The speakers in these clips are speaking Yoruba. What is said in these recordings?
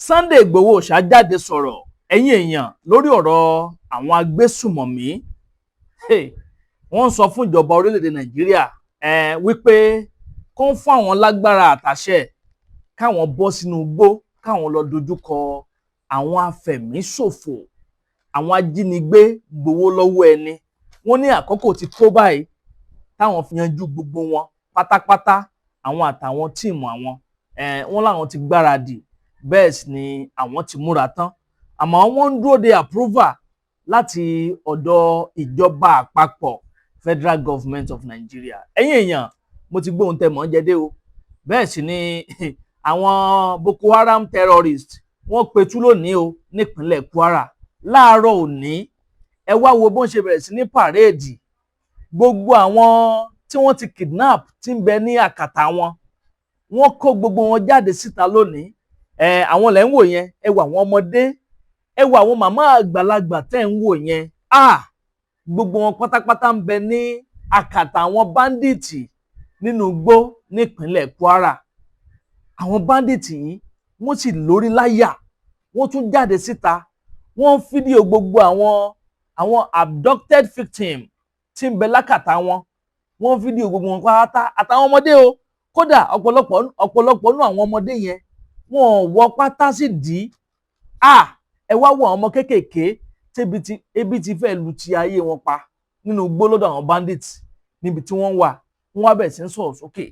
Sunday Igboho Òòṣà jáde sọ̀rọ̀, ẹ̀yin èèyàn, lórí ọ̀rọ̀ àwọn agbésùmọ̀mí. Hey, wọ́n ń sọ fún ìjọba orílẹ̀-èdè Nàìjíríà wípé kó ń fún àwọn lágbára àtàṣẹ káwọn bọ́ sínú igbó, káwọn lọ dojúkọ àwọn afẹ̀míṣòfò, àwọn ajínigbé gbowó lọ́wọ́ ẹni. Wọ́n ní àkókò ti tó báyìí táwọn fi yanjú gbogbo wọn pátápátá, àwọn àtàwọn team àwọn. Wọ́n láwọn ti gbáradì, bẹ́ẹ̀ sì ni àwọn ti múra tán, àmọ́ wọ́n ń dúró de approval láti ọ̀dọ̀ ìjọba àpapọ̀, Federal Government of Nigeria. Ẹ̀yin èèyàn, mo ti gbóhùn tẹ mọ́ jẹ́dé o. Bẹ́ẹ̀ sì ni àwọn Boko Haram terrorists, wọ́n petú lónìí o nípínlẹ̀ Kwara láàárọ̀ òní. Ẹ wá wo bó ń ṣe bẹ̀rẹ̀ sí ní parade gbogbo àwọn tí wọ́n ti kidnap tí ń bẹ ní àkàtà wọn. Wọ́n kó gbogbo wọn jáde síta lónìí. Ẹ àwọn lẹ́ ń wò yẹn, ẹ wo àwọn ọmọdé, ẹ wo àwọn màmá àgbàlagbà tẹ́ ń wò yẹn. Ah, gbogbo wọn pátápátá ń bẹ ní àkàtà àwọn bandits nínú igbó nípínlẹ̀ Kwara. Àwọn bandits yìí, wọ́n sì lórí láyà, wọ́n tún jáde síta, wọ́n fídíò gbogbo àwọn abducted victim tí ń bẹ lákàtà wọn. Wọ́n fídíò gbogbo wọn pátá àtàwọn ọmọdé o. Kódà, ọ̀pọ̀lọpọ̀ ọ̀pọ̀lọpọ̀ nú àwọn ọmọdé yẹn, wọn ò wọ pátá sí dì í. À, ẹ wá wo àwọn ọmọ kéékèèké tébi ti ebi ti fẹ́ lu ti ayé wọn pa nínú igbó lọ́dọ̀ àwọn bandits níbi tí wọ́n wà. Wọ́n wá bẹ̀rẹ̀ sí ń sọ̀rọ̀ sókè.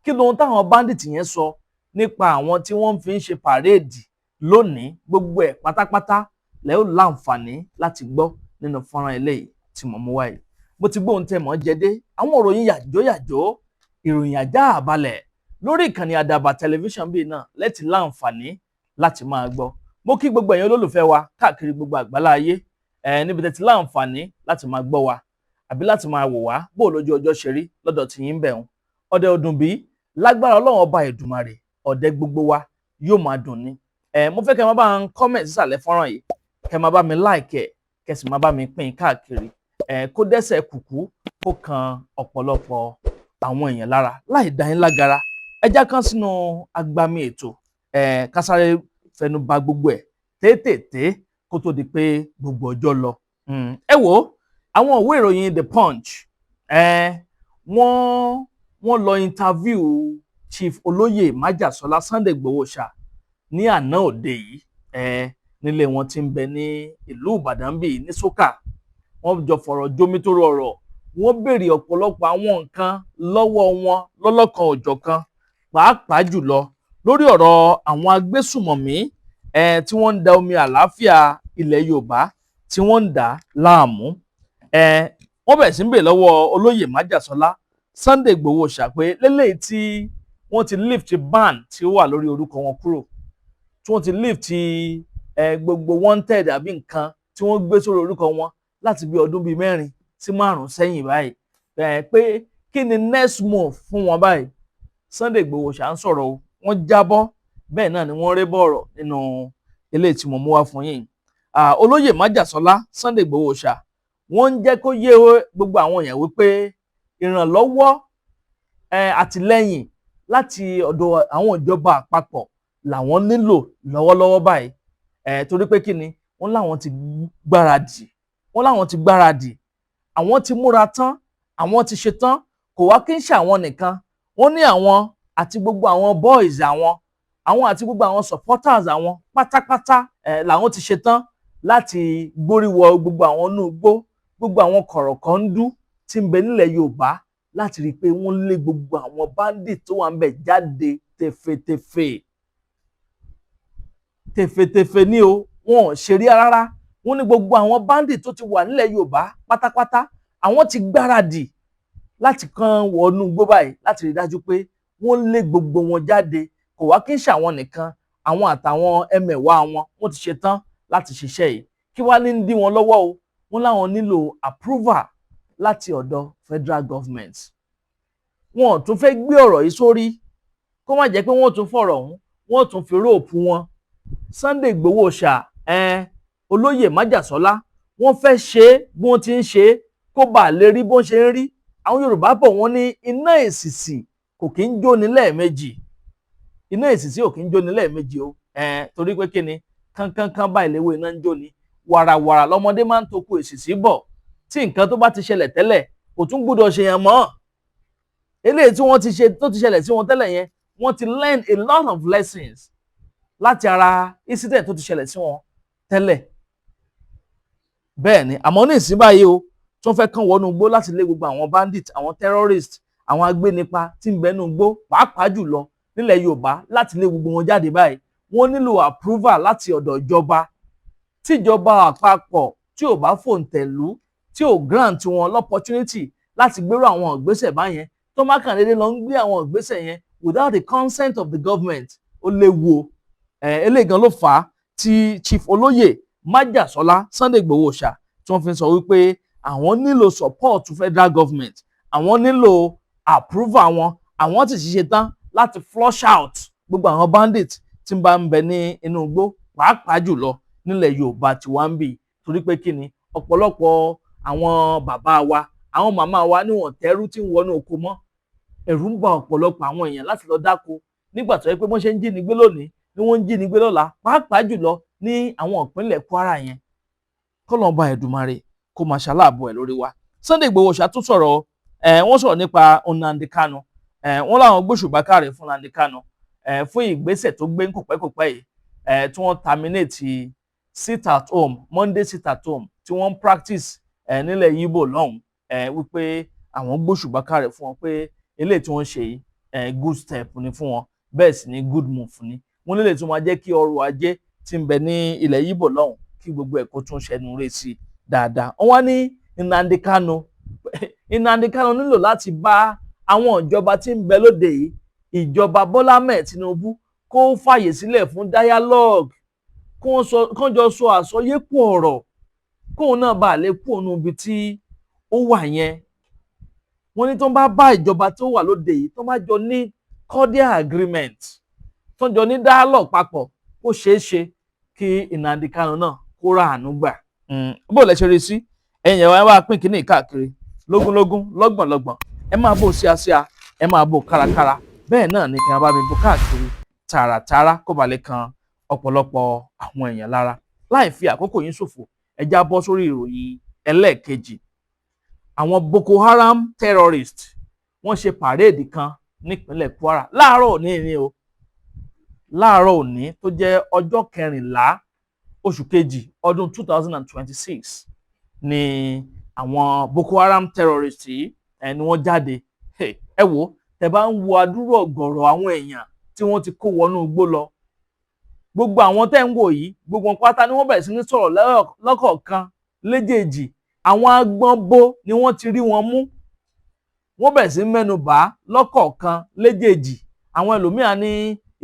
Kí lóhun táwọn bandits yẹn sọ nípa àwọn tí wọ́n fi ń ṣe parade lónìí? Gbogbo ẹ̀ pátápátá lẹ́ ó láǹfààní láti gbọ́ nínú fọ́nrán eléyìí tí mo mú wáyé. Mo ti gbóhùn tẹ mọ́ jẹdé àwọn ìròyìn yàjóyàjó, ìròyìn ajá àbálẹ̀ lórí ìkànnì Àdàbà Tẹlifíṣàn bíi náà lẹ́tì láǹfààní láti máa gbọ́. Mo kí gbogbo ẹ̀yin olólùfẹ́ wa káàkiri gbogbo àgbálá ayé ẹ níbi tẹ́ ti láǹfààní láti máa gbọ́ wa àbí láti máa wò wá. Bó lójú ọjọ́ ṣe rí lọ́dọ̀ tí yín bẹ̀ ń ọdẹ ọdún bí lágbára Ọlọ́run Ọba Èdùmàrè, ọ̀dẹ gbogbo wa yóò máa dùn ni. Ẹ mo fẹ́ kẹ́ máa bá ń comment sísàlẹ̀ fọ́nrán yìí, kẹ́ máa bá mi like ẹ̀, kẹ́ sì máa bá mi pín káàkiri ẹ, kó dẹ́sẹ̀ kùkú, kó kan ọ̀pọ̀lọpọ̀ àwọn èèyàn lára láì dá yín lágara. Ẹ já kán sínú agbami ètò ẹ, ká sáré fẹnu ba gbogbo ẹ̀ tètè kó tó di pé gbogbo ọjọ́ lọ. Ẹ wo àwọn ìwé ìròyìn The Punch, ẹ wọ́n lọ interview Chief Olóyè Májàsọ́lá Sunday Igboho ṣá ní àná òde yìí ẹ nílé wọn tí ń bẹ ní ìlú Ìbàdàn bíi ní Sókà. Wọ́n jọ fọ̀rọ̀ jómítóró ọ̀rọ̀, wọ́n béèrè ọ̀pọ̀lọpọ̀ àwọn nǹkan lọ́wọ́ wọn lọ́lọ́kan òjọ̀kan, pàápàá jùlọ lórí ọ̀rọ̀ àwọn agbésùmọ̀mí ẹ tí wọ́n ń da omi àlàáfíà ilẹ̀ Yorùbá, tí wọ́n ń dà á láàmú. Ẹ wọ́n bẹ̀rẹ̀ sí ń béèrè lọ́wọ́ Olóyè Májàsọ́lá Sunday Igboho ṣàpé lélẹ́yìí tí wọ́n ti lift ban tí ó wà lórí orúkọ wọn kúrò, tí wọ́n ti lift gbogbo wanted àbí nǹkan tí wọ́n gbé sórí orúkọ wọn láti bí ọdún bíi 4 sí 5 sẹ́yìn báyìí, pé kí ni next move fún wọn báyìí? Sunday Igboho ṣà ń sọ̀rọ̀ o. Wọ́n jábọ́, bẹ́ẹ̀ náà ni wọ́n ré bọ̀rọ̀ nínú eléyìí tí mo mú wá fún yín. Olóyè Májàsọ́lá Sunday Igboho ṣà, wọ́n ń jẹ́ kó yé gbogbo àwọn èèyàn wípé ìrànlọ́wọ́, àtìlẹ́yìn láti ọ̀dọ̀ àwọn ìjọba àpapọ̀ làwọn nílò lọ́wọ́lọ́wọ́ báyìí, torí pé kí ni, wọ́n láwọn ti gbáradì, wọ́n láwọn ti gbáradì, àwọn ti múra tán, àwọn ti ṣe tán. Kò wá kí ń ṣe àwọn nìkan, wọ́n ní àwọn àti gbogbo àwọn boys àwọn, àwọn àti gbogbo àwọn supporters àwọn pátápátá làwọn ti ṣe tán láti gbóríwọ gbogbo àwọn inú igbó, gbogbo àwọn kọ̀rọ̀kọ́ndú tí ń bẹ nílẹ̀ Yorùbá, láti rí i pé wọ́n lé gbogbo àwọn bandit tó wà ń bẹ̀ jáde tẹfẹtẹfẹ tẹfẹtẹfẹ ní o. Wọn ò ṣeré rárá. Wọ́n ní gbogbo àwọn bandit tó ti wà nílẹ̀ Yorùbá pátápátá, àwọn ti gbáradì láti kàn wọnú igbó báyìí láti rí i dájú pé wọ́n lé gbogbo wọn jáde. Kò wá kí ń ṣàwọn nìkan, àwọn àtàwọn ẹmẹ̀wà wọn, wọ́n ti ṣe tán láti ṣiṣẹ́ yìí. Kí wá ní ń dí wọn lọ́wọ́ o? Wọ́n láwọn nílò approval láti ọ̀dọ̀ federal government. Wọn ò tún fẹ́ gbé ọ̀rọ̀ yìí sórí, kó má jẹ́ pé wọ́n tún fọ̀rọ̀ ọ̀hún, wọ́n tún fi rope wọn. Sunday Igboho ṣà, olóyè Májàsọ́lá, wọ́n fẹ́ ṣe é bí wọ́n ti ń ṣe é, kó bàa lè rí bó ṣe ń rí. Àwọn Yorùbá bọ̀, wọ́n ní iná èsìsì kò kí ń jóni lẹ́ẹ̀mejì. Iná èsìsì ò kí ń jóni lẹ́ẹ̀mejì o. Torí pé kí ni? Kánkánká báyìí léwé iná ń jó ni, wàràwàrà lọmọdé máa ń tokú èsìsì bọ̀. Tí nǹkan tó bá ti ṣẹlẹ̀ tẹ́lẹ̀, kò tún gbúdọ̀ ṣèyàn mọ́. Eléyìí tí wọ́n ti ṣe, tó ti ṣẹlẹ̀ sí wọn tẹ́lẹ̀ yẹn, wọ́n ti learn a lot of lessons láti ara incident tó ti ṣẹlẹ̀ sí wọn tẹ́lẹ̀. Bẹ́ẹ̀ ni, àmọ́ ní ìsín báyìí o, tí wọ́n fẹ́ kàn wọnú igbó láti lé gbogbo àwọn bandit, àwọn terrorist, àwọn agbénipa tí ń bẹ nínú igbó, pàápàá jùlọ nílẹ̀ Yorùbá, láti lé gbogbo wọn jáde báyìí, wọ́n nílò approval láti ọ̀dọ̀ ìjọba. Tíjọba àpapọ̀ tí ò bá fòǹtẹ̀lú, tí ò grant wọn l'opportunity láti gbérò àwọn ìgbésẹ̀ báyẹn, tó má kàn déédéé lọ ń gbé àwọn ìgbésẹ̀ yẹn without the consent of the government, ó léwu o. Eléyìí gan ló fà á tí Chief Olóyè Májàsọ́lá Sunday Igboho Òòṣà tí wọ́n fi sọ wípé àwọn nílò support to federal government, àwọn nílò approval wọn, àwọn ti ṣiṣẹ́ tán láti flush out gbogbo àwọn bandits tí ń bá ń bẹ ní inú igbó, pàápàá jùlọ nílẹ̀ Yorùbá tí wọ́n ń bì. Torí pé kí ni? Ọ̀pọ̀lọpọ̀ àwọn bàbá wa, àwọn màmá wa níwọ̀n tẹ́rú tí ń wọnú oko mọ́. Ẹ̀rù ń ba ọ̀pọ̀lọpọ̀ àwọn èèyàn láti lọ dáko nígbà tó yẹ pé wọ́n ṣe ń jí ni gbé lónìí ni wọ́n ń jí ni gbé lọ́la, pàápàá jùlọ ní àwọn ìpínlẹ̀ Kwara yẹn. Kọ́lọ́ba Ẹ̀dùmarè kó máa ṣaláàbò ẹ̀ lórí wa. Sunday Igboho ṣá tún sọ̀rọ̀ ẹ̀, wọ́n sọ̀rọ̀ nípa Nnamdi Kanu. Ẹ̀ wọ́n láwọn gbóṣùbà káre fún Nnamdi Kanu ẹ̀ fún ìgbésẹ̀ tó gbé kòpẹ́kòpẹ́ yìí ẹ̀, tí wọ́n terminate sit at home, Monday sit at home tí wọ́n ń practice ẹ̀ nílẹ̀ Yíbò lọ́hùn ẹ̀, wípé àwọn gbóṣùbà káre fún wọn pé eléyìí tí wọ́n ṣe yìí ẹ̀, good step ni fún wọn, bẹ́ẹ̀ sì ni good move ni. Wọ́n lè tún máa jẹ́ kí ọrọ̀ ajé tí ń bẹ ní ilẹ̀ Yíbò lọ́hùn, kí gbogbo ẹ̀ kó tún ṣẹnu rẹ̀ sí dáadáa. Wọ́n wá ní Nnamdi Kanu nílò láti bá àwọn ìjọba tí ń bẹ lóde yìí, ìjọba Bọ́lá Ahmed Tinubu, kó fàyè sílẹ̀ fún dialogue, kó jọ sọ àsọyépọ̀ ọ̀rọ̀, kóun náà bá lè kú òun ibi tí ó wà yẹn. Wọ́n ní tó ń bá bá ìjọba tó wà lóde yìí, tó bá jọ ní cordial agreement, tó ń jọ ní dialogue papọ̀, ó ṣeé ṣe kí Nnamdi Kanu náà kó rà àánú gbà. Bó lẹ ṣe rí sí? Ẹ̀yin ẹ̀ wá pín kínní káàkiri lógúnlógún, lọ́gbọ̀nlọ́gbọ̀n, ẹ máa bò síasíá, ẹ máa bò kárakára, bẹ́ẹ̀ náà ni kí wọ́n bá mi bò káàkiri tààràtààrà, kó ba lè kan ọ̀pọ̀lọpọ̀ àwọn èèyàn lára. Láì fi àkókò yín ṣòfò, ẹ já bọ́ sórí ìròyìn ẹlẹ́ẹ̀kejì. Àwọn Boko Haram terrorists, wọ́n ṣe parade kan nípínlẹ̀ Kwara láàárọ̀ òní ni o, láàárọ̀ òní tó jẹ́ ọjọ́ 14 oṣù kejì ọdún 2026 ni àwọn Boko Haram terrorists yìí ẹ ni wọ́n jáde. Ẹ wò, tẹ́ bá ń wo adúrú ọ̀gọ̀rọ̀ àwọn èèyàn tí wọ́n ti kó wọnú igbó lọ, gbogbo àwọn tẹ́ ń wò yìí, gbogbo wọn pátá ni wọ́n bẹ̀rẹ̀ sí ní sọ̀rọ̀ lọ́kọ̀ọ̀kan léjèèjì. Àwọn agbọ́nbó ni wọ́n ti rí wọn mú, wọ́n bẹ̀rẹ̀ sí mẹ́nu bà á lọ́kọ̀ọ̀kan léjèèjì. Àwọn ẹlòmíà ní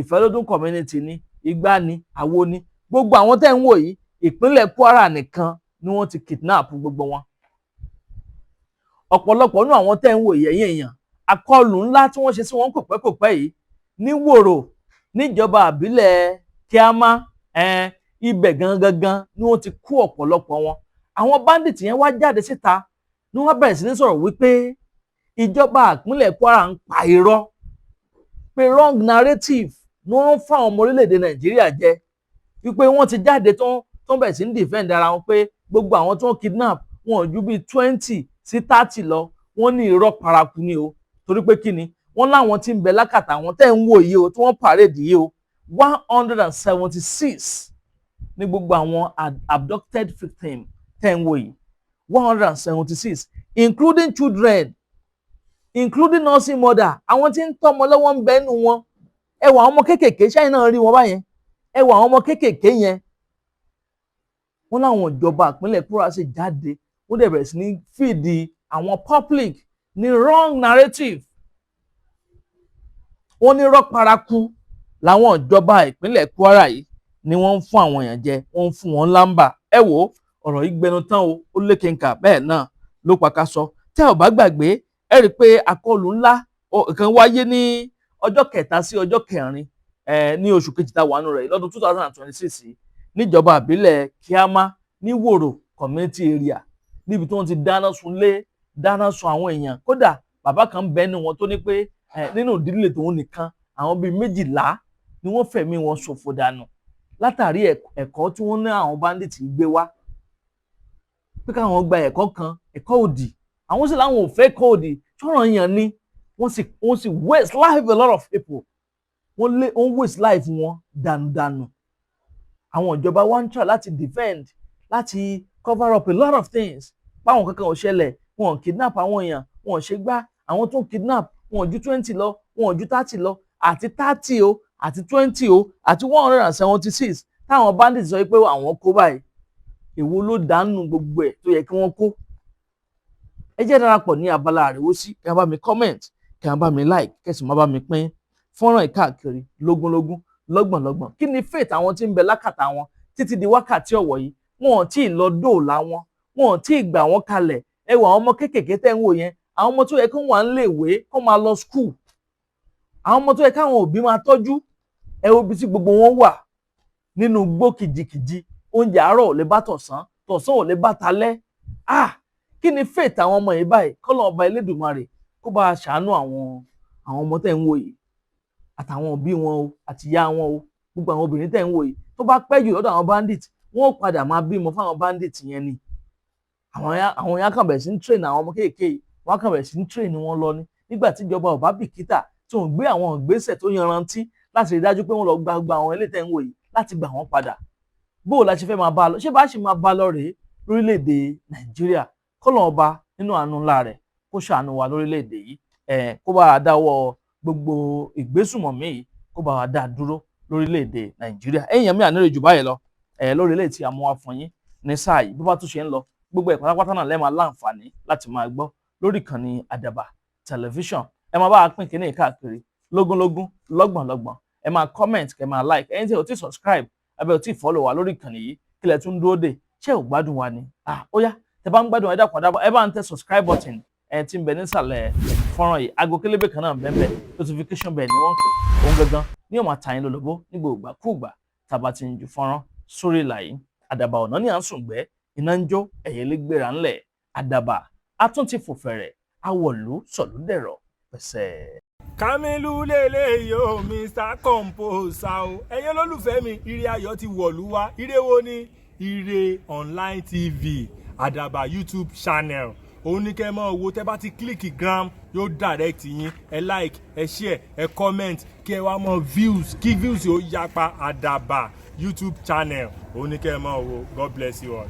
Ìfẹ́lódún community ní igbá ni, àwo ni. Gbogbo àwọn tẹ́ ń wò yìí, ìpínlẹ̀ Kwara nìkan ni wọ́n ti kidnap gbogbo wọn. Ọ̀pọ̀lọpọ̀ nínú àwọn tẹ́ ń wò yìí, ẹ̀yìn èèyàn, àkọlù ńlá tí wọ́n ṣe sí wọn kòpẹ́kòpẹ́ yìí ní Wòrò, níjọba àbílẹ̀ Kíámá, ibẹ̀ gangan gan ni wọ́n ti kó ọ̀pọ̀lọpọ̀ wọn. Àwọn bandit yẹn wá jáde síta ni wọ́n bẹ̀rẹ̀ sí ní sọ̀rọ̀ wípé ìjọba ìpínlẹ̀ Kwara ń pa irọ́, pé wrong narrative ni wọ́n ń fáwọn ọmọ orílẹ̀-èdè Nàìjíríà jẹ, wípé wọ́n ti jáde tán tó ń bẹ̀rẹ̀ sí ní defend ara wọn pé gbogbo àwọn tó ń kidnap wọn ò ju bíi 20 sí 30 lọ. Wọ́n ní irọ́ paraku ni o. Torí pé kí ni? Wọ́n láwọn tí ń bẹ lákàtà àwọn tẹ́ ń wò yìí o, tí wọ́n parade yìí o, 176 ní gbogbo àwọn abducted victim tẹ́ ń wò yìí, 176, including children, including nursing mother, àwọn tí ń tọ́mọ lọ́wọ́ ń bẹ nù wọn. Ẹ wọ àwọn ọmọ kéékèèké ṣáà náà rí wọn báyẹn, ẹ wọ àwọn ọmọ kéékèèké yẹn. Wọ́n láwọn ìjọba ìpínlẹ̀ Kwara sì jáde, wọ́n dẹ̀ bẹ̀rẹ̀ sí ní feed àwọn public ní wrong narrative. Wọ́n ní irọ́ paraku làwọn ìjọba ìpínlẹ̀ Kwara yìí ni wọ́n ń fún àwọn èèyàn jẹ, wọ́n ń fún wọn lámbà. Ẹ wò ó, ọ̀rọ̀ yìí gbẹnu tán o, ó lékenkà, bẹ́ẹ̀ náà ló pa ká sọ. Tẹ́ ò bá gbàgbé, ẹ rí i pé àkọlù ńlá kan wáyé ní ọjọ́ 3 sí ọjọ́ 4 ní oṣù kejì tá a wà nù rẹ̀ lọ́dún 2026 yìí, níjọba àbílẹ̀ Kíámá ní Wòrò community area, níbi tí wọ́n ti dáná sun lé, dáná sun àwọn èèyàn. Kódà bàbá kan ń bẹ nínú wọn tó ní pé nínú ìdílé tòun nìkan, àwọn bíi 12 ni wọ́n fẹ̀mí wọn ṣòfò dànù. Látàrí ẹ̀kọ́ tí wọ́n ní àwọn bandits ń gbé wá, pé káwọn gba ẹ̀kọ́ kan, ẹ̀kọ́ òdì, àwọn sì láwọn ò fẹ́ ẹ̀kọ́ òdì sọ̀rọ̀ yàn ni. Wọ́n sì waste life a lot of people. Wọ́n waste life wọn dànùdànù. Àwọn ìjọba wa ń try láti defend, láti cover up a lot of things, báwọn kankan ò ṣẹlẹ̀, wọn ò kidnap àwọn èèyàn, wọn ò ṣe gbá. Àwọn tó ń kidnap, wọn ò ju 20 lọ, wọn ò ju 30 lọ. Àti 30 o, àti 20 o, àti 176 táwọn bandits sọ pé àwọn kó báyìí, èwo ló dànù gbogbo ẹ̀ tó yẹ kí wọ́n kó? Ẹ jẹ́ darapọ̀ ní abala àríwósí. Kí wọ́n bá mi comment, kí wọ́n bá mi like, kí sì má bá mi pín fọ́nrán ìkáàkiri lógúnlógún, lọ́gbọ̀nlọ́gbọ̀n. Kí ni fate àwọn tí ń bẹ lákàtà wọn títí di wákàtí ọ̀wọ̀ yìí? Wọn ò tí ì lọ dóòlà wọn, wọn ò tí ì gbà wọ́n kalẹ̀. Ẹ wọ àwọn ọmọ kéékèèké tẹ́ ń wò yẹn, àwọn ọmọ tó yẹ kó wà ń lè wé, kó máa lọ school, àwọn ọmọ tó yẹ káwọn òbí máa tọ́jú. Ẹ wo ibi tí gbogbo wọn wà nínú igbó kìjikìji. Oúnjẹ àárọ̀ ò lè bá tọ̀sán, tọ̀sán ò lè bá talẹ́. Ah, kí ni fate àwọn ọmọ yìí báyìí? Kọ́lọ̀ ọba Elédùmarè kó bá a ṣàánú àwọn ọmọ tẹ́ ń wò yìí, àtàwọn òbí wọn o, àti ìyá wọn o. Gbogbo àwọn obìnrin tẹ́ ń wò yìí, tó bá pẹ́ jù lọ́dọ̀ àwọn bandit, wọ́n ó padà máa bímọ fáwọn bandit yẹn ni. Àwọn ya kàn bẹ̀rẹ̀ sí ń train àwọn ọmọ kéékèèké yìí, wọ́n kàn bẹ̀rẹ̀ sí ń train wọn lọ ni. Nígbà tí ìjọba ò bá bìkítà, tó ń gbé àwọn ìgbésẹ̀ tó yanrantí láti rí dájú pé wọ́n lọ gba gba àwọn eléyìí tẹ́ ń wò yìí, láti gbà wọ́n padà, bó o la ṣe fẹ́ máa bá a lọ? Ṣé bá ṣe máa bá a lọ rèé lórílẹ̀‐èdè Nàìjíríà? Kọ́lọ̀ ọba nínú àánú ńlá rẹ̀ kó ṣàánú wa lórílẹ̀‐èdè yìí, kó bá a dáwọ́ gbogbo ìgbésùmọ̀mí yìí, kó bá wa dá a dúró lórílẹ̀‐èdè Nàìjíríà. Ẹ̀yin yẹn mi ànírè jù báyìí lọ lórí eléyìí tí a mú wá fún yín ní sáà yìí. Bó bá tún ṣe ń lọ, gbogbo ẹ̀ pátápátá náà lẹ́ẹ̀ máa láǹfààní láti máa gbọ́ lórí ìkànnì Àdàbà Tẹlifíṣàn. Ẹ máa bá wa pín kínní káàkiri lógúnlógún, lọ́gbọ̀nlọ́gbọ̀n. Ẹ máa comment, kẹ máa like. Ẹ̀yin tí ẹ ò tí subscribe abẹ́ ò tí follow wa lórí ìkànnì yìí, kí lẹ tún dúró dè? Ṣé ò gbádùn wa ni? Ah, ó yá, tẹ bá ń gbádùn, ẹ dákun, ẹ bá ń tẹ subscribe button ẹ tí ń bẹ nísàlẹ̀ fọ́nrán yìí. Aago kélébé kan náà bẹ́ẹ̀, notification bell ni wọ́n ń pè. Òun gangan ní ó máa ta yín lólobó ní gbogbo ìgbàkúùgbà tá a bá ti ń ju fọ́nrán sórí ìlà yìí. Àdàbà ọ̀nà ní à ń sùn gbẹ́, iná ń jó, ẹ̀yẹlé gbéra ńlẹ̀. Àdàbà a tún ti fò fẹ̀rẹ̀, awọ̀lú sọ̀lú dẹ̀rọ̀ pẹ̀sẹ̀. Kamilu lélẹ́yìí o, Mr Composer o. Ẹ̀yin olólùfẹ́ mi, ire ayọ̀ ti wọ̀lú wá. Ire wo ni? Ire Online TV, Àdàbà YouTube channel, òun ní kẹ́ ẹ máa wo. Tẹ́ bá ti click gram, yóò direct yín. Ẹ like, ẹ share, ẹ comment, kí ẹ wá mọ views, kí views yóò yapa. Àdàbà YouTube channel, òun ní kẹ́ ẹ máa wo. God bless you all.